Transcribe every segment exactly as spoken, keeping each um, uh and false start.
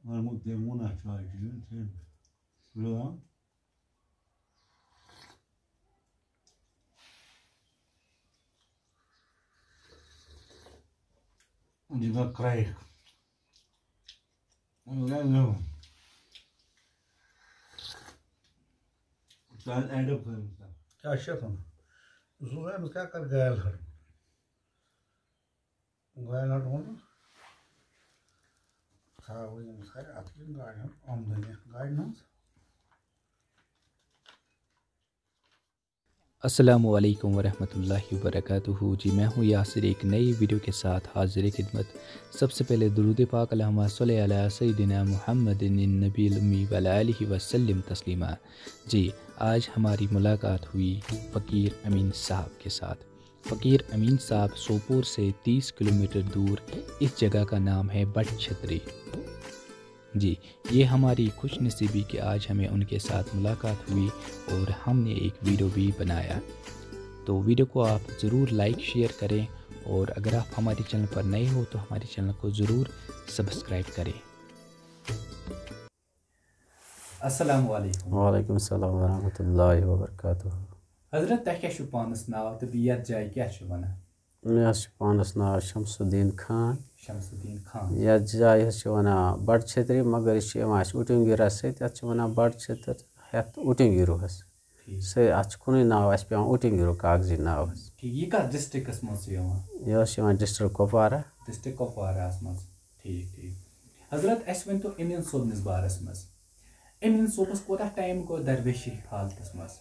Armut demon açığa girin sen. Rılan. Dima kraik. Öyle mi? Sen edip koyun sen. Yaşa sana. Uzun vermiş kadar gayal harım. گاڑِ نہ ڈھونڈُن۔ تھاوو یِم سارے اَتھ یِم گاڑِ ہُنٛد آمدنی گاڑِ ہٕنٛز۔ السلام علیکم ورحمۃ اللہ وبرکاتہ۔ جی، میں ہوں یاسر، ایک نئی ویڈیو کے ساتھ حاضر خدمت۔ سب سے پہلے درود پاک، اللہم صلی علی سیدنا محمد النبی الامی وعلی آلہ وسلم تسلیما۔ جی، آج ہماری ملاقات ہوئی فقیر امین صاحب کے ساتھ۔ فقیر امین صاحب سوپور سے تیس کلومیٹر دور، اس جگہ کا نام ہے بٹ چھتری۔ جی، یہ ہماری خوش نصیبی کہ آج ہمیں ان کے ساتھ ملاقات ہوئی اور ہم نے ایک ویڈیو بھی بنایا۔ تو ویڈیو کو آپ ضرور لائک شیئر کریں، اور اگر آپ ہمارے چینل پر نئے ہو تو ہمارے چینل کو ضرور سبسکرائب کریں۔ السلام علیکم۔ وعلیکم السلام ورحمۃ اللہ وبرکاتہ۔ حضرت، تۄہہِ کیٛاہ چھُو پانَس ناو تہٕ بیٚیہِ یَتھ جایہِ کیٛاہ چھِ وَنان؟ مےٚ حظ چھُ پانَس ناو شمس الدین خان۔ شمس الدین خان۔ یَتھ جایہِ حظ چھِ وَنان بَٹہٕ چھٔترِ، مگر یہِ چھِ یِوان اَسہِ اوٗٹِنٛگ گِرَس سۭتۍ، اَتھ چھِ وَنان بَٹہٕ چھٔتٕر ہٮ۪تھ اوٗٹِنٛگ گِرو حظ۔ ٹھیٖک۔ سُے، اَتھ چھُ کُنُے ناو اَسہِ پٮ۪وان اوٗٹِنٛگ گِرو کاغذی ناو حظ۔ ٹھیٖک، یہِ کَتھ ڈِسٹِرٛکَس منٛز چھُ یِوان؟ یہِ حظ چھِ یِوان ڈِسٹِرٛکٹ کُپوارہ۔ ڈِسٹِرٛکٹ کُپوارہَس منٛز۔ ٹھیٖک، ٹھیٖک۔ حضرت، اَسہِ ؤنۍ تو امیٖن صٲبنِس بارَس منٛز۔ امیٖن صٲبَس کوٗتاہ ٹایم گوٚو درویشی حالتَس منٛز؟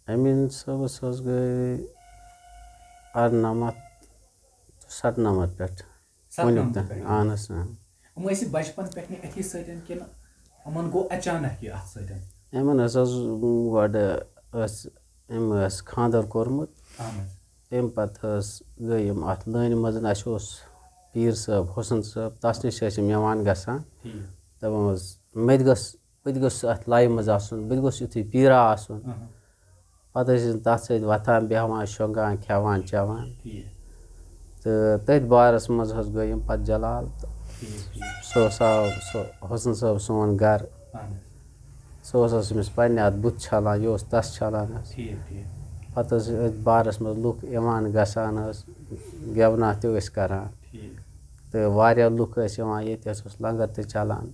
امیٖن صٲبَس حظ گٔے اَرنَمَتھ تہٕ سَتنَمَتھ پٮ۪ٹھ۔ سَتنَمَتھ وٕنیُک تام۔ پٮ۪ٹھ؟ اَہَن حظ، اۭں۔ یِم ٲسۍ بَچپَن پٮ۪ٹھ نہٕ أتھی سۭتۍ کِنہٕ یِمَن گوٚو اچانک یہِ اَتھ سۭتۍ؟ یِمَن حظ اوس گۄڈٕ ٲس أمۍ ٲس خانٛدَر کوٚرمُت۔ اَہَن حظ۔ تَمہِ پَتہٕ حظ گٔے یِم اَتھ لٲنہِ منٛز۔ اَسہِ اوس پیٖر صٲب، حُسن صٲب، تَس نِش ٲسۍ یِم یِوان گژھان۔ ٹھیٖک۔ دَپان اوس، مےٚ تہِ گٔژھ، بہٕ تہِ گوٚژھ اَتھ لایہِ منٛز آسُن، بہٕ تہِ گوٚژھ یُتھُے پیٖرا آسُن۔ اَہَن۔ پَتہٕ ٲسۍ أسۍ تَتھ سۭتۍ وۄتھان، بیٚہوان، شۄنٛگان، کھٮ۪وان، چٮ۪وان۔ ٹھیٖک۔ تہٕ تٔتھۍ بارَس منٛز حظ گٔے یِم پَتہٕ جلال۔ تہٕ ٹھیٖک، ٹھیٖک۔ سُہ اوس آو، سُہ حُسن صٲب سون گَرٕ۔ اَہَن حظ۔ سُہ اوس، اوس أمِس پنٛنہِ اَتھ بُتھ چھَلان، یہِ اوس تَس چھَلان حظ۔ ٹھیٖک، ٹھیٖک۔ پَتہٕ حظ ٲسۍ أتھۍ بارَس منٛز لُکھ یِوان گژھان حظ، گٮ۪ونا تہِ ٲسۍ کَران۔ ٹھیٖک۔ تہٕ واریاہ لُکھ ٲسۍ یِوان، ییٚتہِ حظ اوس لنٛگر تہِ چَلان۔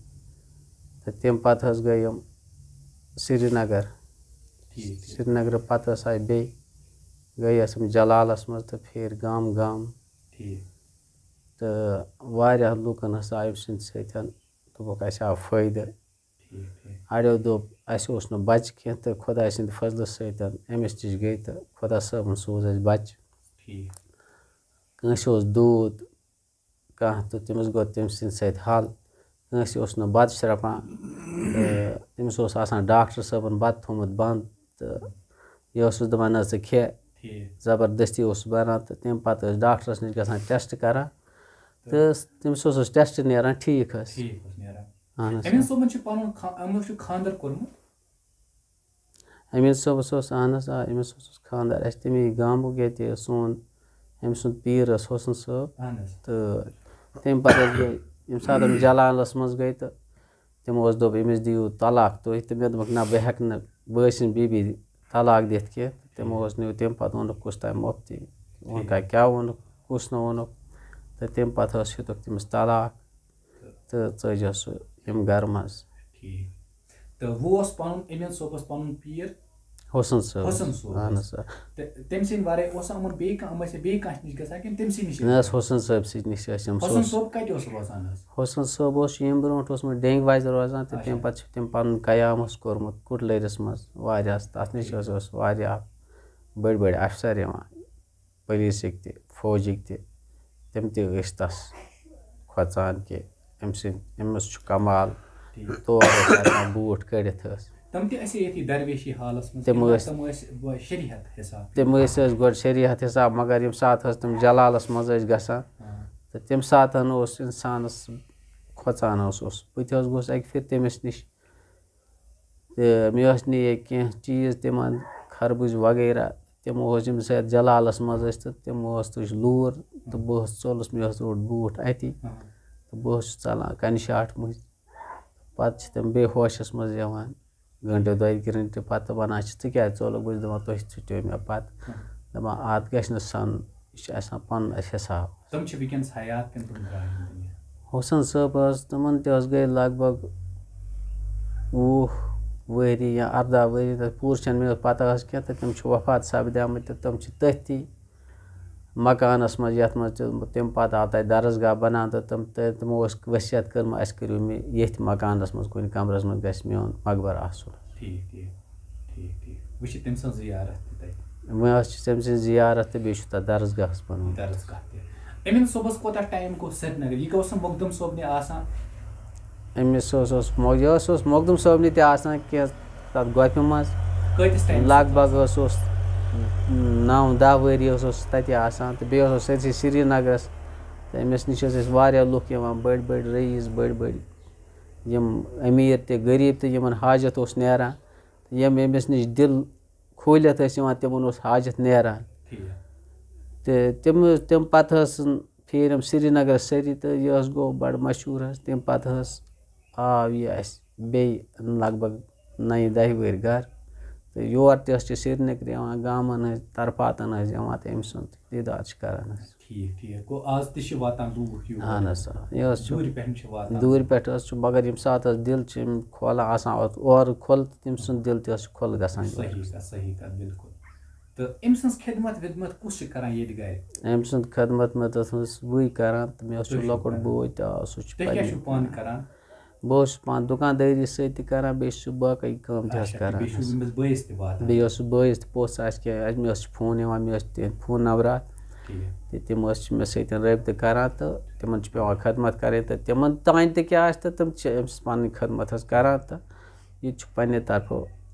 تہٕ تَمہِ پَتہٕ حظ گٔے یِم سرینگر۔ ٹھیٖک، ٹھیٖک۔ سرینگرٕ پَتہٕ ہسا آیہِ بیٚیہِ، گٔے یَس یِم جلالَس منٛز تہٕ پھیٖرۍ گام گام۔ ٹھیٖک۔ تہٕ واریاہ لُکَن ہسا آیہِ اَمہِ سٕنٛدِ سۭتۍ، دوٚپُکھ، اَسہِ آو فٲیدٕ۔ ٹھیٖک، ٹھیٖک۔ اَڑیو دوٚپ، اَسہِ اوس نہٕ بَچہٕ کینٛہہ تہٕ خۄداے سٕنٛدِ فضلہٕ سۭتۍ أمِس نِش گٔے تہٕ خۄدا صٲبَن سوٗز اَسہِ بَچہٕ۔ ٹھیٖک۔ کٲنٛسہِ اوس دود، کانٛہہ تہٕ تٔمِس گوٚو تٔمۍ سٕنٛدِ سۭتۍ حل۔ کٲنٛسہِ اوس نہٕ بَتہٕ شرٛپان تہٕ تٔمِس اوس آسان ڈاکٹر صٲبَن بَتہٕ تھوٚومُت بنٛد تہٕ یہِ اوسُس دَپان، "نہ ژٕ کھےٚ۔" ٹھیٖک۔ زبردستی اوسُس بَران تہٕ تَمہِ پَتہٕ ٲسۍ ڈاکٹرَس نِش گژھان ٹٮ۪سٹ کَران تہٕ تٔمِس اوس ٹٮ۪سٹ نیران ٹھیٖک حظ۔ ٹھیٖک اوس نیران۔ اَہَن حظ۔ أمِس صٲبَن چھُ پَنُن خا-، أمِس چھُ خانٛدَر کوٚرمُت؟ أمیٖن صٲبَس اوس، اَہَن حظ، آ، أمِس اوس خانٛدَر۔ اَسہِ تَمی گامُک ییٚتہِ سون، أمۍ سُنٛد پیٖر ٲس حُسن صٲب۔ اَہَن حظ۔ تہٕ تَمہِ پَتہٕ حظ گٔے، ییٚمہِ ساتہٕ یِم جلالَس منٛز گٔے تہٕ تِمو حظ دوٚپ، "أمِس دِیِو طلاق تُہۍ۔" تہٕ مےٚ دوٚپُکھ، "نہ، بہٕ ہٮ۪کہٕ نہٕ، بہٕ ٲسِن بی بی طلاق دِتھ کینٛہہ۔" تہٕ تِمو حظ نیوٗ تَمہِ پَتہٕ، ووٚنُکھ، "کُس تام مۄفتی؟" ووٚنُکھ، "کیٛاہ ووٚنُکھ، کُس نہٕ ووٚنُکھ؟" تہٕ تَمہِ پَتہٕ حظ ہیوٚتُکھ تٔمِس طلاق۔ تہٕ ژٔج سُہ یِم گرٕ منٛز۔ ٹھیٖک۔ تہٕ ہُہ اوس پَنُن، أمیٖن صٲب اوس پَنُن پیٖر؟ حُسن صٲب۔ حُسن صٲب اَہَن اوس۔ حظ، آ۔ تہٕ تٔمۍ سٕنٛدِ وَرٲے اوسا یِمَن بیٚیہِ کانٛہہ، یِم ٲسیا بیٚیہِ کٲنٛسہِ نِش گژھان کِنہٕ تٔمۍ سٕے نِش ٲسۍ نہ حظ، گژھان؟ حُسن صٲب سٕے نِش ٲسۍ یِم۔ سُہ حُسن اوس، صٲب کَتہِ اوس روزان حظ؟ حُسن صٲب اوس ییٚمہِ برونٛٹھ اوسمُت ڈینٛگۍ وَژِ روزان تہٕ اچھا۔ تَمہِ پَتہٕ چھُ تٔمۍ پَنُن قیام اوس کوٚرمُت کُٹلٲرِس منٛز واریاہَس، تَتھ نِش حظ اوس واریاہ بٔڑۍ بٔڑۍ اَفسَر یِوان۔ پُلیٖسٕکۍ تہِ، فوجٕکۍ تہِ، تِم تہِ ٲسۍ تَس کھۄژان کہِ أمۍ سٕنٛدۍ، أمِس چھُ کمال۔ ٹھیٖک۔ تور ٲسۍ ہٮ۪کان بوٗٹھ کٔڑِتھ ٲسۍ۔ تِم تہِ ٲسۍ ییٚتھی درویشی حالَس منٛز، تِم کِنہٕ ٲسۍ، تِم ٲسۍ شریعت حساب؟ تِم ٲسۍ، ٲسۍ گۄڈٕ شریعت حساب، مگر ییٚمہِ ساتہٕ حظ تِم جلالَس منٛز ٲسۍ گژھان، ہاں۔ تہٕ تَمہِ ساتہٕ اوس اِنسانَس کھۄژان اوس، اوس۔ بہٕ تہِ حظ گوٚوُس اَکہِ پھِرِ تٔمِس نِش، تہٕ مےٚ ٲسۍ نہٕ یہِ کینٛہہ چیٖز تِمَن، خربٕز وغیرہ، تِمو اوس ییٚمہِ ساتہٕ جلالَس منٛز ٲسۍ تہٕ تِمو اوس تُج لوٗر تہٕ بہٕ اوسُس ژوٚلُس، مےٚ اوس روٚٹ بوٗٹھ اَتی۔ ہاں۔ تہٕ بہٕ اوسُس ژَلان کَنہِ شاٹھ مٔنٛزۍ۔ پَتہٕ چھِ تِم بیٚیہِ ہوشَس منٛز یِوان، گٲنٛٹہٕ دۄیہِ گٲنٛٹہٕ پَتہٕ وَنان چھِ، "ژٕ کیٛازِ ژوٚلُکھ؟" بہٕ چھُس دَپان، "تُہۍ ژھٕٹیو مےٚ پَتہٕ۔" دَپان، "اَتھ گژھِ نہٕ سَنُن، یہِ چھُ آسان پَنُن اَسہِ حِساب۔" تِم چھِ وٕنکیٚنَس حیات کِنہٕ تِم درٛاے یِم دُنیا؟ حسن صٲب حظ، تِمَن تہِ حظ گٔے لگ بگ وُہ ؤری یا اَرداہ ؤری، تَتھ پوٗرٕ چھَنہٕ مےٚ پَتہ حظ کینٛہہ، تہٕ تِم چھِ وفات سَپدیمٕتۍ تہٕ تِم چھِ تٔتھی مکانَس منٛز، یَتھ منٛز تِم، تَمہِ پَتہٕ آو تَتہِ درسگاہ بَناونہٕ، تہٕ تِم، تہٕ تِمو ٲس وصیت کٔرمٕژ، اَسہِ کٔرِو مےٚ ییٚتھۍ مکانَس منٛز کُنہِ کَمرَس منٛز گژھِ میون مقبر آسُن۔ ٹھیٖک، ٹھیٖک، ٹھیٖک، ٹھیٖک۔ وۄنۍ چھِ تٔمۍ سٕنٛز زیارت تہِ تَتہِ۔ وۄنۍ حظ چھِ تٔمۍ سٕنٛز زیارت تہٕ بیٚیہِ چھُ تَتھ درسگاہَس بَنومُت۔ درسگاہ تہِ۔ أمِن صٲبَس کوٗتاہ ٹایم گوٚو سرینگرٕ؟ یہِ گوٚو سا مخدوم صٲبنہِ آسان؟ أمِس اوس، اوس مو-، یہِ اوس، اوس مخدوم صٲبنہِ تہِ آسان کینٛہہ تَتھ گۄپھِ منٛز۔ کۭتِس ٹایمَس لگ منٛز؟ بگ اوس، اوس نَو دَہ ؤری اوس، اوس تَتہِ آسان تہٕ بیٚیہِ اوس، اوس سٲرسٕے سرینگرَس۔ تہٕ أمِس نِش ٲسۍ أسۍ واریاہ لُکھ یِوان، بٔڑۍ بٔڑۍ رئیٖس، بٔڑۍ بٔڑۍ یِم أمیٖر تہِ غریٖب تہِ، یِمَن حاجت اوس نیران، یِم أمِس نِش دِل کھوٗلِتھ ٲسۍ یِوان، تِمَن اوس حاجت نیران۔ ٹھیٖک۔ تہٕ تِم، تَمہِ پَتہٕ ٲس پھیٖرۍ یِم سرینگرَس سٲری تہٕ یہِ حظ گوٚو بَڑٕ مشہوٗر حظ۔ تَمہِ پَتہٕ حظ آو یہِ اَسہِ بیٚیہِ لگ بگ نَیہِ دَہہِ ؤرۍ گَرٕ۔ تہٕ یور تہِ حظ چھِ سرینگرٕ یِوان، گامَن ہٕنٛز طرفاتَن حظ یِوان تہٕ أمۍ سُنٛد دیٖدار چھِ کَران حظ۔ ٹھیٖک، ٹھیٖک۔ گوٚو آز تہِ چھِ واتان لوٗکھ یور؟ اَہَن حظ، آ۔ یہِ حظ چھُ دوٗرِ پٮ۪ٹھ چھِ واتان۔ دوٗرِ پٮ۪ٹھ حظ چھُ، مگر ییٚمہِ ساتہٕ حظ دِل چھِ أمۍ کھولان آسان، اورٕ کھُلہٕ تہٕ تٔمۍ سُنٛد دِل تہِ حظ چھُ کھُلہٕ گژھان یورٕ۔ صحیح کَتھ، صحیح کَتھ، بِلکُل۔ تہٕ أمۍ سٕنٛز خدمت وِدمت کُس چھُ کَران ییٚتہِ گَرِ؟ أمۍ سٕنٛز خدمت مدد حظ چھُس بٕے کَران تہٕ مےٚ حظ چھُ تُہۍ چھِو لۄکُٹ کَران؟ بوے تہٕ آ، سُہ چھُ تُہۍ کیٛاہ پنٛنہِ چھِو پانہٕ کَران؟ بہٕ اوسُس پانہٕ دُکاندٲری سۭتۍ تہِ کَران، بیٚیہِ چھُس بہٕ باقٕے کٲم تہِ حظ اچھا، کَران بیٚیہِ چھُو حظ۔ أمِس بٲیِس تہِ واتان؟ بیٚیہِ اوسُس بٲیِس تہِ پوٚژھ آسہِ کینٛہہ، اَسہِ، مےٚ اوس فون یِوان، مےٚ اوس تِہِنٛدۍ فون نمبرات۔ ٹھیٖک۔ تہٕ تِم ٲسۍ مےٚ سۭتۍ رٲبطہٕ کَران تہٕ تِمَن چھِ پٮ۪وان خدمت کَرٕنۍ تہٕ تِمَن تام تہِ کیٛاہ آسہِ تہٕ تِم چھِ أمِس پَنٕنۍ خدمت حظ کَران تہٕ یہِ تہِ چھُ پنٛنہِ طرفہٕ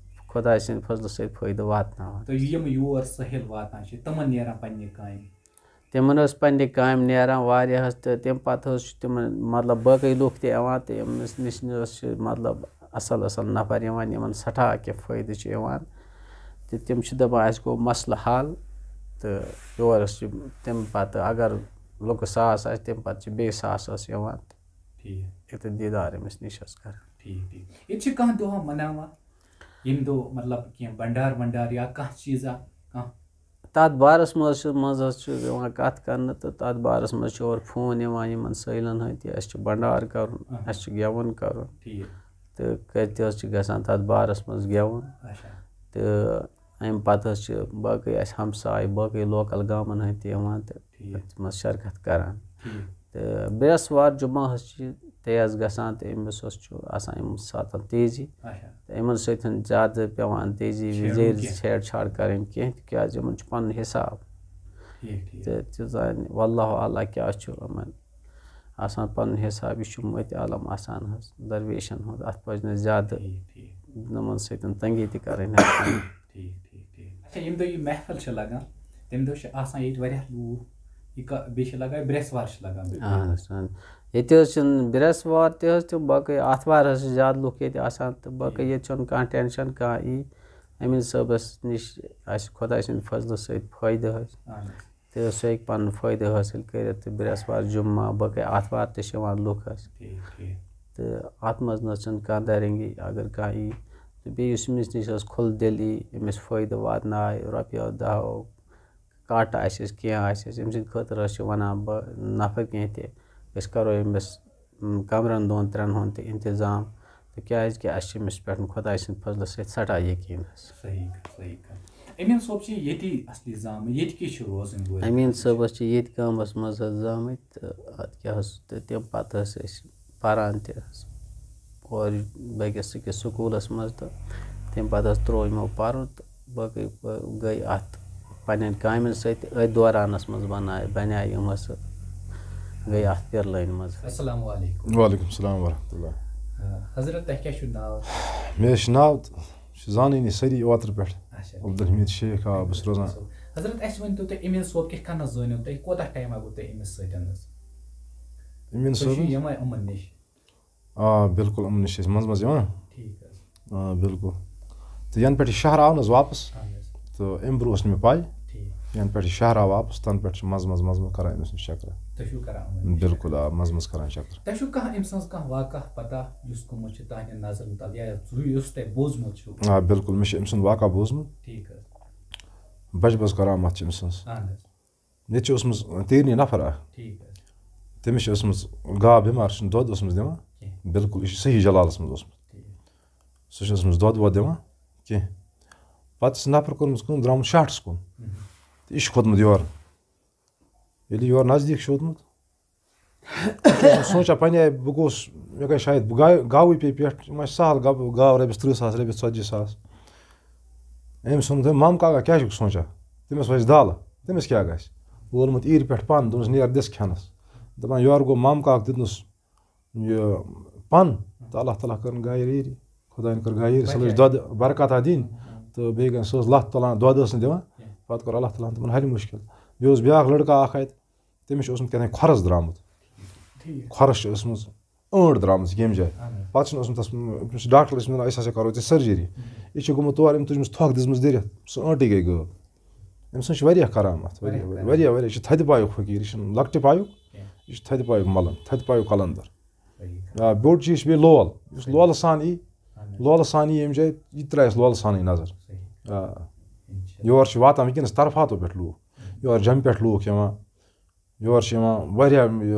خۄداے سٕنٛدِ فضلہٕ سۭتۍ فٲیدٕ واتناوان۔ تہٕ یِم یور سٲحِل واتان چھِ، تِمَن نیران پنٛنہِ کامہِ؟ تِمَن ٲس پنٛنہِ کامہِ نیران واریاہ حظ، تہٕ تَمہِ پَتہٕ حظ چھُ تِمَن، مطلب، باقٕے لُکھ تہِ یِوان تہٕ أمِس نِش نہٕ حظ چھِ، مطلب، اَصٕل اَصٕل نفر یِوان، یِمَن سٮ۪ٹھاہ کینٛہہ فٲیدٕ چھُ یِوان۔ تہٕ تِم چھِ دَپان، اَسہِ گوٚو مسلہٕ حل، تہٕ یور حظ چھِ تَمہِ پَتہٕ، اگر لُکہٕ ساس آسہِ، تَمہِ پَتہٕ چھِ بیٚیہِ ساس حظ یِوان۔ ٹھیٖک۔ یہِ تہٕ دیٖدار أمِس نِش حظ کَران۔ ٹھیٖک، ٹھیٖک۔ ییٚتہِ چھِ کانٛہہ دۄہا مَناوان، ییٚمہِ دۄہ، مطلب، کینٛہہ بَنڈار وَنڈار یا کانٛہہ چیٖزا، کانٛہہ؟ تَتھ بارَس منٛز چھِ، منٛز حظ چھِ یِوان کَتھ کَرنہٕ تہٕ تَتھ بارَس منٛز چھِ اورٕ فون یِوان یِمَن سٲیلَن ہٕنٛدۍ تہِ، اَسہِ چھُ بَنڈار کَرُن، اَہَن۔ اَسہِ چھُ گٮ۪وُن کَرُن۔ ٹھیٖک۔ تہٕ کَتہِ تہِ حظ چھِ گژھان تَتھ بارَس منٛز گٮ۪وُن۔ اچھا۔ تہٕ اَمہِ پَتہٕ حظ چھِ باقٕے اَسہِ ہمساے، باقٕے لوکَل گامَن ہٕنٛدۍ تہِ یِوان تہٕ ٹھیٖک۔ اَتھ منٛز شرکت کَران۔ ٹھیٖک۔ تہٕ برٛٮ۪سوار جمعہ حظ چھِ تیز گژھان تہٕ أمِس حظ چھُ آسان اَمہِ ساتہٕ تیزی۔ اچھا۔ تہٕ یِمَن سۭتۍ چھَنہٕ زیادٕ پٮ۪وان تیزی چھیڑُن ویزیر کینٛہہ۔ چھیڑ چھاڑ کَرٕنۍ کینٛہہ، تِکیٛازِ یِمَن چھُ پَنُن حِساب۔ ٹھیٖک، ٹھیٖک۔ تہٕ تہِ زانہِ واللہ اعلیٰ کیٛاہ چھُ یِمَن آسان پَنُن حِساب، یہِ چھُ مٔتۍ عالم آسان حظ، درویشَن ہُنٛد، اَتھ پَزِ نہٕ زیادٕ ٹھیٖک، ٹھیٖک۔ یِمَن سۭتۍ تنٛگی تہِ کَرٕنۍ حظ۔ ٹھیٖک، ٹھیٖک، ٹھیٖک۔ اچھا، ییٚمہِ دۄہ یہِ محفل چھِ لَگان، تَمہِ دۄہ چھِ آسان ییٚتہِ واریاہ لوٗکھ۔ یہِ کا-، بیٚیہِ چھِ لَگان برٛٮ۪سوار چھِ لَگان بیٚیہِ۔ اہن حظ، اہن۔ ییٚتہِ حظ چھِنہٕ برٛٮ۪سوار تہِ حظ تہٕ باقٕے آتھوار حظ چھِ زیادٕ لُکھ ییٚتہِ آسان تہٕ باقٕے ٹھیٖک۔ ییٚتہِ چھُنہٕ کانٛہہ ٹٮ۪نشَن کانٛہہ یی۔ أمیٖن صٲبَس نِش آسہِ خۄداے سٕنٛدِ فضلہٕ سۭتۍ فٲیدٕ حظ۔ اہن حظ۔ تہٕ سُہ ہیٚکہِ پَنُن فٲیدٕ حٲصِل کٔرِتھ تہٕ برٛٮ۪سوار، جُمعہ، باقٕے آتھوار تہِ چھِ یِوان لُکھ حظ۔ ٹھیٖک، ٹھیٖک۔ تہٕ اَتھ منٛز نہ حظ چھِنہٕ کانٛہہ درنگی، اگر کانٛہہ یی تہٕ بیٚیہِ یُس أمِس نِش حظ کھُلہٕ دِل یی، أمِس فٲیدٕ واتنایہِ، رۄپیو دَہو کَٹ آسٮ۪س، کینٛہہ آسٮ۪س، أمۍ سٕنٛدِ خٲطرٕ حظ چھِ وَنان بہٕ نفر کینٛہہ تہِ، أسۍ کَرو أمِس، م، کَمرَن دۄن ترٛٮ۪ن ہُنٛد تہِ اِنتظام، تہٕ کیٛازِکہِ اَسہِ چھِ أمِس پٮ۪ٹھ خۄداے سٕنٛدِ فضلہٕ سۭتۍ سٮ۪ٹھاہ یقیٖن حظ۔ صحیح کَتھ، صحیح کَتھ۔ أمیٖن صٲب چھِ ییٚتی اَصلی زامٕتۍ، ییٚتہِ کِس چھِ روزٕنۍ وٲلۍ؟ أمیٖن صٲب حظ چھِ ییٚتہِ گامَس منٛز حظ زامٕتۍ، تہٕ اَدٕ کیٛاہ حظ، تہٕ تَمہِ پَتہٕ حظ ٲسۍ پَران تہِ حظ اورٕ بیٚکِس أکِس سکوٗلَس منٛز، تہٕ تَمہِ پَتہٕ حظ ترٛوو یِمو پَرُن، تہٕ باقٕے گٔے اَتھ پنٛنٮ۪ن کامٮ۪ن سۭتۍ، أتھۍ دورانَس منٛز بَنایہِ، بَنیٛاے یِم حظ گٔے اَتھ پِرلٲنہِ منٛز۔ السلام علیکم۔ وعلیکم السلام ورحمۃ اللہ۔ آ، حضرت، تۄہہِ کیٛاہ چھُو ناو؟ مےٚ حظ چھُ ناو، تہٕ چھِ زانٲنی سٲری اوترٕ پٮ۪ٹھ۔ اچھا۔ عبدالحمید شیخ، آ، بہٕ چھُس روزان۔ حضرت، اَسہِ ؤنۍ تو تُہۍ، أمیٖن صٲب کِتھ کٔنۍ زٲنِو تُہۍ؟ کوٗتاہ ٹایما گوٚو تۄہہِ أمِس سۭتۍ حظ؟ أمیٖن تُہۍ چھِو صٲب؟ یِمَے یِمَن نِش؟ آ، بِلکُل، یِمَن نِش چھِ أسۍ منٛزٕ منٛزٕ یِوان۔ ٹھیٖک حظ۔ آ، بِلکُل۔ تہٕ یَنہٕ پٮ۪ٹھ یہِ شہر آو نہٕ حظ واپَس، اَہَن حظ۔ تہٕ اَمہِ برٛونٛہہ ٲس نہٕ مےٚ پَے۔ ٹھیٖک۔ ینہٕ پٮ۪ٹھ یہِ شہرا واپس، تنہٕ پٮ۪ٹھ چھِ منٛزٕ منٛزٕ منٛزٕ منٛزٕ کران أمۍ سٕنٛز چکرا۔ تُہۍ چھِو کران یِمن نِش؟ بِلکُل، آ، منٛزٕ منٛزٕ کران چکر۔ تۄہہِ چھُو کانٛہہ أمۍ سٕنٛز کانٛہہ واقعہ پتہ یُس گوٚمُت چھُ تہنٛدِ نظرِ تل یا یُس تۄہہِ بوٗزمُت چھُو؟ آ، بِلکُل، مےٚ چھُ أمۍ سُنٛد واقعہ بوٗزمُت۔ ٹھیٖک حظ۔ بجہِ بجہِ کرامت چھِ أمۍ سٕنٛز۔ اہن حظ۔ ییٚتہِ چھِ ٲسمٕژ تیٖرنی نفر اکھ۔ ٹھیٖک حظ۔ تٔمِس چھِ ٲسمٕژ گاو بٮ۪مار، چھُنہٕ دۄد اوسمُت دِوان۔ کینٛہہ۔ بِلکُل، یہِ چھُ صحیح جلالس منٛز اوسمُت۔ ٹھیٖک۔ سُہ چھُنہٕ اوسمُت دۄد وۄد دِوان کینٛہہ۔ پتہٕ ٲس نفر کٔرمٕژ کٲم، درٛامُت شاٹھس کُن۔ مہم۔ تہٕ یہِ چھُ کھوٚتمُت یورٕ۔ ییٚلہِ یہِ یورٕ نزدیٖک چھُ ووتمُت، یہِ چھُ سونٛچان پننہِ آیہِ، بہٕ گوٚوُس، مےٚ گٔے شاید، بہٕ گاو-، گاوٕے پیٚیہِ پٮ۪ٹھ، یِم آسہِ سہل گاو-، گاو رۄپیَس تٕرٛہ ساس، رۄپیَس ژتجی ساس۔ أمۍ ووٚن تٔمۍ، "مامہٕ کاکا کیٛاہ چھُکھ سونٛچان؟ تٔمِس وَسہِ دالہٕ، تٔمِس کیٛاہ گژھِ؟" وولمُت ایٖرِ پٮ۪ٹھ پَن، دوٚپنَس، "نیر دِس کھٮ۪نَس۔" دَپان، یورٕ گوٚو مامہٕ کاکہٕ دیُتنَس یہِ پَن، تہٕ اللہ تعالیٰ کٔرٕن گایِر ایٖرِ۔ خۄدایَن کٔر گایِر، سۄ لٔج دۄدٕ برکتہ دِنۍ۔ تہٕ بیٚیہِ گٔے، سۄ ٲس لَتھ تُلان، دۄد ٲس نہٕ دِوان۔ پَتہٕ کوٚر اللہ تعالیٰ ہَن تِمَن حل مُشکِل۔ بیٚیہِ اوس بیٛاکھ لٔڑکہٕ اَکھ اَتہِ، تٔمِس چھُ اوسمُت کیٛاہ تام کھۄرَس درٛامُت۔ ٹھیٖک۔ کھۄرَس چھِ ٲسمٕژ ٲنٛٹ درٛامٕژ ییٚمہِ جایہِ۔ اہن حظ۔ پَتہٕ چھُنہٕ اوسمُت تَس، أمِس چھِ ڈاکٹر ٲسۍ وَنان، "أسۍ ہسا کَرو ژےٚ سٔرجری۔" یہِ چھُ گوٚمُت تور، أمۍ تُجمٕژ تھۄکھ دِژمٕژ دٔرِتھ، سُہ ٲنٛٹٕے گٔے غٲب۔ أمۍ سٕنٛز چھِ واریاہ کرامت، واریاہ، واریاہ، واریاہ، واریاہ۔ یہِ چھِ تھدِ پایُک فقیٖر، یہِ چھُنہٕ لۄکٹہِ پایُک، یہِ چھُ تھدِ پایُک ملنگ، تھدِ پایُک قلندر۔ آ، بوٚڑ چیٖز چھُ بیٚیہِ لول، یُس لولہٕ سان یی، لولہٕ سان یی ییٚمہِ جایہِ، یہِ تہِ ترٛایَس لولہٕ سانٕے نظر۔ آ، یور چھِ واتان وٕنکیٚنَس طرفاتو پٮ۪ٹھ لوٗکھ، یور جوٚمہِ پٮ۪ٹھ لوٗکھ یِوان، یور چھِ یِوان واریاہ، یہِ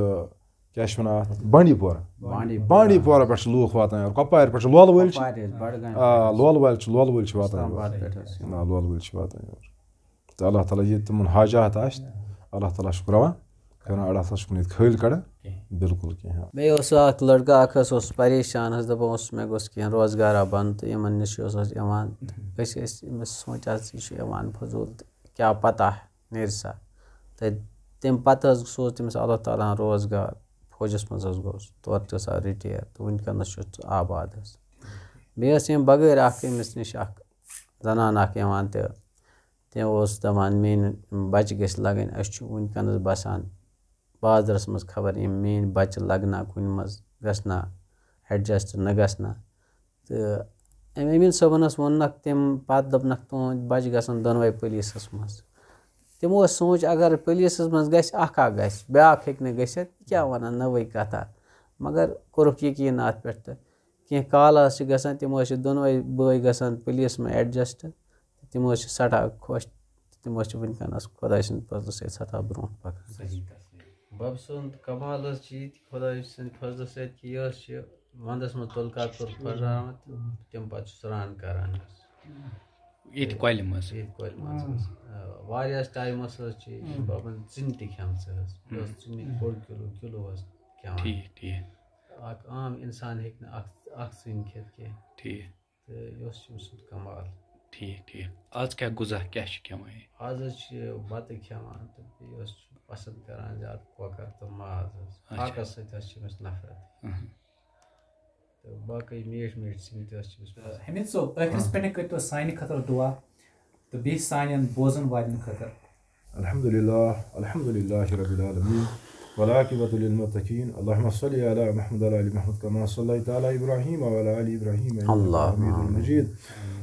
کیٛاہ چھِ وَنان اَتھ، بانڈی پورہ۔ بانڈی پورہ۔ بانڈی پورہ پٮ۪ٹھ چھِ لوٗکھ واتان یور، کۄپوارِ پٮ۪ٹھ چھِ لولہٕ وٲلۍ چھِ۔ کۄپوارِ حظ، بڈگامہِ آ، پٮ۪ٹھ حظ۔ لولہٕ وٲلۍ چھِ، لولہٕ وٲلۍ چھِ واتان اسلام یور۔ آباد پٮ۪ٹھ حظ۔ آ، لولہٕ وٲلۍ چھِ واتان یور۔ تہٕ اللہ تعالیٰ ییٚتہِ تِمَن حاجات آسہِ، اللہ تعالیٰ چھُکھ رَوا کران، اللہ تعالیٰ چھُکھ نہٕ ییٚتہِ خٲلۍ کَڑان۔ بِلکُل کینٛہہ۔ بیٚیہِ اوس اَکھ لٔڑکہٕ اَکھ حظ اوس پریشان حظ، دَپان اوس، "مےٚ گوٚژھ کینٛہہ روزگارا بَنُن"، تہٕ یِمَن نِش اوس حظ یِوان۔ تہٕ أسۍ ٲسۍ أمِس سونٛچان، "یہِ چھُ یِوان فضوٗل، تہٕ کیٛاہ پَتہ نیرِ سا؟" تہٕ تَمہِ پَتہٕ حظ سوٗز تٔمِس اللہ تعالیٰ ہَن روزگار، فوجَس منٛز حظ گوٚو سُہ، تورٕ تہِ سا رِٹیر، تہٕ وٕنکیٚنَس چھُ سُہ آباد حظ۔ بیٚیہِ ٲس ییٚمہِ بغٲر اَکھ أمِس نِش اَکھ زنان اَکھ یِوان، تہٕ تٔمۍ اوس دَپان، "میٛٲنۍ بَچہِ گٔژھۍ لَگٕنۍ، أسۍ چھِ وٕنکیٚنَس بَسان بازرَس منٛز، خبر یِم میٛٲنۍ بَچہِ لَگنا کُنہِ منٛز، گژھنا ایڈجسٹ نہ گژھنا؟" تہٕ أمۍ أمیٖن صٲبَن حظ ووٚننَکھ تَمہِ پَتہٕ، دوٚپنَکھ، "تُہٕنٛدۍ بَچہِ گژھن دۄنوَے پُلیٖسَس منٛز۔" تِمو ٲس سونٛچ، اگر پُلیٖسَس منٛز گژھِ، اَکھ اَکھ گژھِ، بیٛاکھ ہیٚکہِ نہٕ گٔژھِتھ، یہِ کیٛاہ وَنان، نٔوٕے کَتھا۔ مگر کوٚرُکھ یقیٖن اَتھ پٮ۪ٹھ، تہٕ کینٛہہ کال حظ چھِ گژھان، تِم حظ چھِ دۄنوَے بٲے گژھان پُلیٖس منٛز ایڈجسٹ، تہٕ تِم حظ چھِ سٮ۪ٹھاہ خۄش، تہٕ تِم حظ چھِ وٕنکیٚنَس خۄداے سٕنٛدِ فضلہٕ سۭتۍ سٮ۪ٹھاہ برونٛٹھ پَکان۔ صحیح، صحیح۔ بَب سُنٛد کمال حظ چھِ یہِ تہِ خۄداے سٕنٛدِ فضلہٕ سۭتۍ کہِ یہِ حظ چھِ وَنٛدَس منٛز تُلہٕ کاک کوٚر پھٔٹراوان تہٕ تَمہِ پَتہٕ چھُ سرٛان کَران حظ۔ ییٚتہِ کۄلہِ منٛز۔ ییٚتہِ کۄلہِ منٛز حظ۔ آ، واریاہَس ٹایمَس حظ چھِ یہِ چھِ بَبَن ژِنہِ تہِ کھٮ۪مژٕ حظ۔ یہِ ٲس ژِنہِ اوٚڑ کِلوٗ، کِلوٗ حظ کھٮ۪وان۔ ٹھیٖک، ٹھیٖک۔ اَکھ عام اِنسان ہیٚکہِ نہٕ اَکھ، اَکھ ژِنہِ کھٮ۪تھ کینٛہہ۔ ٹھیٖک۔ تہٕ یہِ اوس أمۍ سُنٛد کمال۔ ٹھیٖک، ٹھیٖک۔ آز کیٛاہ غذا کیٛاہ چھِ کھٮ۪وان یہِ؟ آز حظ چھِ بَتہٕ کھٮ۪وان تہٕ بیٚیہِ حظ چھُ پَسنٛد کَران زیادٕ کۄکَر تہٕ ماز حظ۔ اچھا۔ ہاکَس سۭتۍ حظ چھِ أمِس نفرت۔ اہم۔ تہٕ باقٕے میٖٹھۍ میٖٹھۍ سِنۍ تہِ حظ چھِ أمِس پَسنٛد۔ حمید صٲب، ٲخرَس پٮ۪ٹھ کٔرۍتو سانہِ خٲطرٕ دُعا تہٕ بیٚیہِ سانٮ۪ن بوزَن والٮ۪ن خٲطرٕ۔ الحمد لله، الحمد لله رب العالمين، والعاقبة للمتقين، اللهم صل على محمد وعلى آل محمد كما صليت على إبراهيم وعلى آل إبراهيم إنك اللهم حميد آمين. مجيد.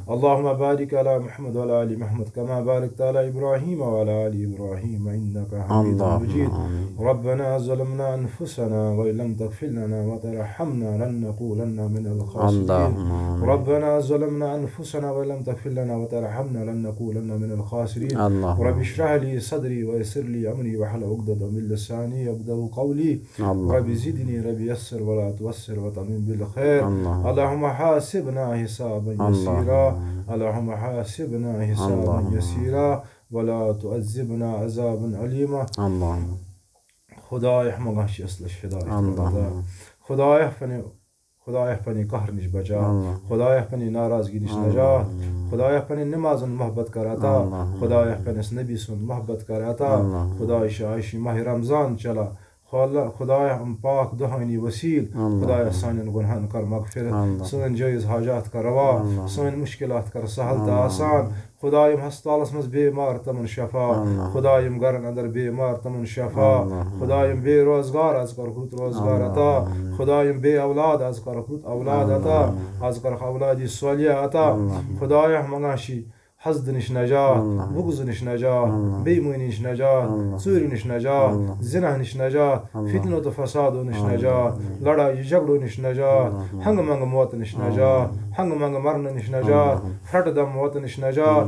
اللهم بارك على محمد وعلى آل محمد كما باركت على إبراهيم وعلى آل إبراهيم إنك حميد اللهم مجيد. آمين. ربنا ظلمنا أنفسنا وإن لم تغفر لنا وترحمنا لنكونن من الخاسرين. اللهم آمين. ربنا ظلمنا أنفسنا وإن لم تغفر لنا وترحمنا لنكونن من الخاسرين. اللهم رب آمين. اشرح لي صدري ويسر لي أمري واحلل عقدة من لساني يفقهوا قولي. اللهم رب زدني رب يسر ولا تعسر وتمم بالخير. اللهم اللهم حاسبنا حسابا اللهم يسيرا. آمين. اللهم حاسبنا حسابا اللهم يسيرا ولا تعذبنا عذابا أليما. اللهم خدایا منٛگان چھِ أسۍ لَش ہدایت کر اللهم عطا۔ آمين. خدایا پننہِ، خدایا پننہِ قہر نِش بچاو۔ اللهم خدایا پننہِ ناراضگی نِش اللهم نجات۔ آمين. خدایا پننہِ نمازن محبت کر عطا۔ اللهم خدایا آمين. پننِس نبی سُنٛد محبت کر عطا۔ اللهم خدایا چھِ عایشی ماہِ رمضان چلا۔ خلا-، خدایا یِم پاک دۄہانی وسیٖل۔ اللهم خدایا سانٮ۪ن گۄنہن کر مغفرت۔ اللهم سٲنۍ جٲیز حاجات کر روا۔ اللهم سٲنۍ مُشکلات کر سہل تہٕ اللهم آسان۔ خدا یِم ہسپتالس منٛز بیمار تِمن شفا۔ اللهم خدا یِم گرن اندر بیمار تِمن شفا۔ اللهم خدا یِم بے روزگار از کر رُت روزگار عطا۔ اللهم خدا یِم بے اولاد از کر رُت اولاد عطا۔ اللهم از کر اولادی صالحہ عطا۔ اللهم خدایا منٛگان چھِ حسدٕ نِش نجات، بُغضٕ نِش نجات، بے ایٖمٲنی نِش نجات، ژوٗرِ نِش نجات، زِنا نِش نجات، فتنہٕ تہٕ فسادو نِش نجات، لڑایہِ جھگڑو نِش نجات، ہنگہٕ منگہٕ موتہٕ نِش نجات، ہنگہٕ منگہٕ مرنہٕ نِش نجات، پھرٹہٕ دم موتہٕ نِش نجات،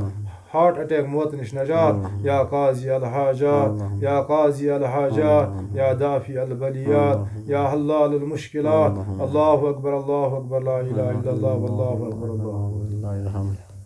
ہارٹ اٹیک موتہٕ نِش نجات، یا قاضی الحاجات، یا قاضی الحاجات، یا دافع البلیات، یا حلال المشکلات۔ اللہ اکبر، اللہ اکبر، لا الہ الا اللہ، واللہ اکبر، اللہ اکبر۔